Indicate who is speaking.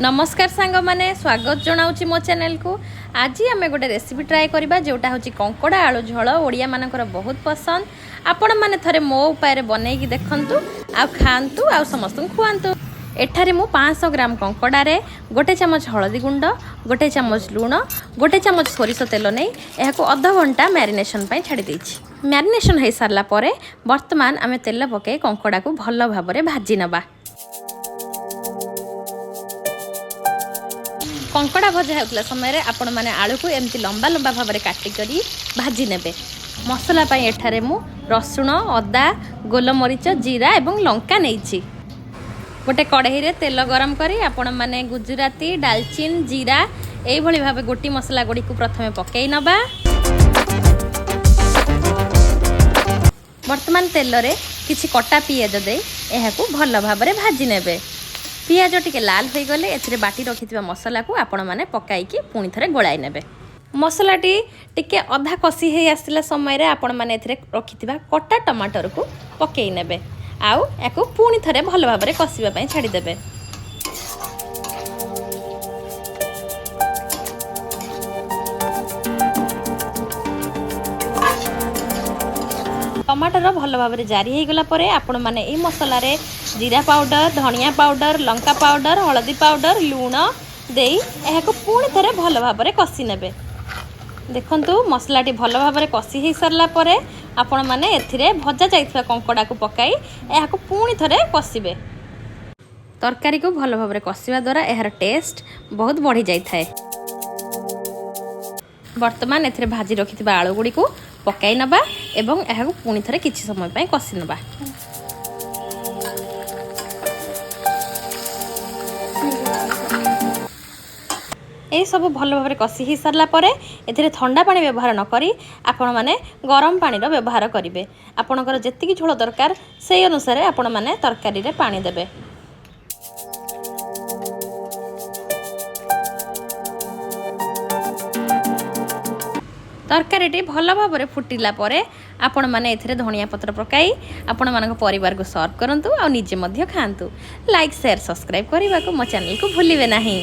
Speaker 1: ନମସ୍କାର ସାଙ୍ଗମାନେ, ସ୍ୱାଗତ ଜଣାଉଛି ମୋ ଚ୍ୟାନେଲକୁ। ଆଜି ଆମେ ଗୋଟେ ରେସିପି ଟ୍ରାଏ କରିବା, ଯେଉଁଟା ହେଉଛି କଙ୍କଡ଼ା ଆଳୁ ଝୋଳ। ଓଡ଼ିଆମାନଙ୍କର ବହୁତ ପସନ୍ଦ। ଆପଣମାନେ ଥରେ ମୋ ଉପାୟରେ ବନେଇକି ଦେଖନ୍ତୁ ଆଉ ଖାଆନ୍ତୁ ଆଉ ସମସ୍ତଙ୍କୁ ଖୁଆନ୍ତୁ। ଏଠାରେ ମୁଁ 500 ଗ୍ରାମ କଙ୍କଡ଼ାରେ 1 ଚାମଚ ହଳଦୀ ଗୁଣ୍ଡ, 1 ଚାମଚ ଲୁଣ, 1 ଚାମଚ ସୋରିଷ ତେଲ ନେଇ ଏହାକୁ ଅଧଘଣ୍ଟା ମ୍ୟାରିନେସନ୍ ପାଇଁ ଛାଡ଼ି ଦେଇଛି। ମ୍ୟାରିନେସନ୍ ହେଇସାରିଲା ପରେ ବର୍ତ୍ତମାନ ଆମେ ତେଲ ପକାଇ କଙ୍କଡ଼ାକୁ ଭଲ ଭାବରେ ଭାଜି ନେବା। କଙ୍କଡ଼ା ଭଜା ହେଉଥିଲା ସମୟରେ ଆପଣମାନେ ଆଳୁକୁ ଏମିତି ଲମ୍ବା ଲମ୍ବା ଭାବରେ କାଟିକରି ଭାଜି ନେବେ। ମସଲା ପାଇଁ ଏଠାରେ ମୁଁ ରସୁଣ, ଅଦା, ଗୋଲମରିଚ, ଜିରା ଏବଂ ଲଙ୍କା ନେଇଛି। ଗୋଟେ କଢ଼େଇରେ ତେଲ ଗରମ କରି ଆପଣମାନେ ଗୁଜୁରାତି, ଡାଲଚିନ୍, ଜିରା ଏଇଭଳି ଭାବେ ଗୋଟି ମସଲା ଗୁଡ଼ିକୁ ପ୍ରଥମେ ପକାଇ ନେବା। ବର୍ତ୍ତମାନ ତେଲରେ କିଛି କଟା ପିଆଜ ଦେଇ ଏହାକୁ ଭଲ ଭାବରେ ଭାଜି ନେବେ। ପିଆଜ ଟିକେ ଲାଲ ହୋଇଗଲେ ଏଥିରେ ବାଟି ରଖିଥିବା ମସଲାକୁ ଆପଣମାନେ ପକାଇକି ପୁଣି ଥରେ ଗୋଳାଇ ନେବେ। ମସଲାଟି ଟିକେ ଅଧା କଷି ହେଇ ଆସିଲା ସମୟରେ ଆପଣମାନେ ଏଥିରେ ରଖିଥିବା କଟା ଟମାଟରକୁ ପକାଇ ନେବେ ଆଉ ୟାକୁ ପୁଣି ଥରେ ଭଲ ଭାବରେ କଷିବା ପାଇଁ ଛାଡ଼ିଦେବେ। ଟମାଟର ଭଲ ଭାବରେ ଜାରି ହେଇଗଲା ପରେ ଆପଣମାନେ ଏଇ ମସଲାରେ ଜିରା ପାଉଡ଼ର, ଧନିଆ ପାଉଡ଼ର, ଲଙ୍କା ପାଉଡ଼ର, ହଳଦୀ ପାଉଡ଼ର, ଲୁଣ ଦେଇ ଏହାକୁ ପୁଣି ଥରେ ଭଲ ଭାବରେ କଷି ନେବେ। ଦେଖନ୍ତୁ, ମସଲାଟି ଭଲ ଭାବରେ କଷି ହେଇସାରିଲା ପରେ ଆପଣମାନେ ଏଥିରେ ଭଜା ଯାଇଥିବା କଙ୍କଡ଼ାକୁ ପକାଇ ଏହାକୁ ପୁଣି ଥରେ କଷିବେ। ତରକାରୀକୁ ଭଲ ଭାବରେ କଷିବା ଦ୍ୱାରା ଏହାର ଟେଷ୍ଟ ବହୁତ ବଢ଼ି ଯାଇଥାଏ। ବର୍ତ୍ତମାନ ଏଥିରେ ଭାଜି ରଖିଥିବା ଆଳୁ ଗୁଡ଼ିକୁ ପକାଇ ନେବା ଏବଂ ଏହାକୁ ପୁଣି ଥରେ କିଛି ସମୟ ପାଇଁ କଷି ନେବା। ଏସବୁ ଭଲ ଭାବରେ କଷି ହେଇସାରିଲା ପରେ ଏଥିରେ ଥଣ୍ଡା ପାଣି ବ୍ୟବହାର ନକରି ଆପଣମାନେ ଗରମ ପାଣିର ବ୍ୟବହାର କରିବେ। ଆପଣଙ୍କର ଯେତିକି ଝୋଳ ଦରକାର, ସେଇ ଅନୁସାରେ ଆପଣମାନେ ତରକାରୀରେ ପାଣି ଦେବେ। ତରକାରୀଟି ଭଲ ଭାବରେ ଫୁଟିଲା ପରେ ଆପଣମାନେ ଏଥିରେ ଧନିଆ ପତ୍ର ପକାଇ ଆପଣମାନଙ୍କ ପରିବାରକୁ ସର୍ଭ କରନ୍ତୁ ଆଉ ନିଜେ ମଧ୍ୟ ଖାଆନ୍ତୁ। ଲାଇକ୍, ସେୟାର, ସବସ୍କ୍ରାଇବ୍ କରିବାକୁ ମୋ ଚ୍ୟାନେଲକୁ ଭୁଲିବେ ନାହିଁ।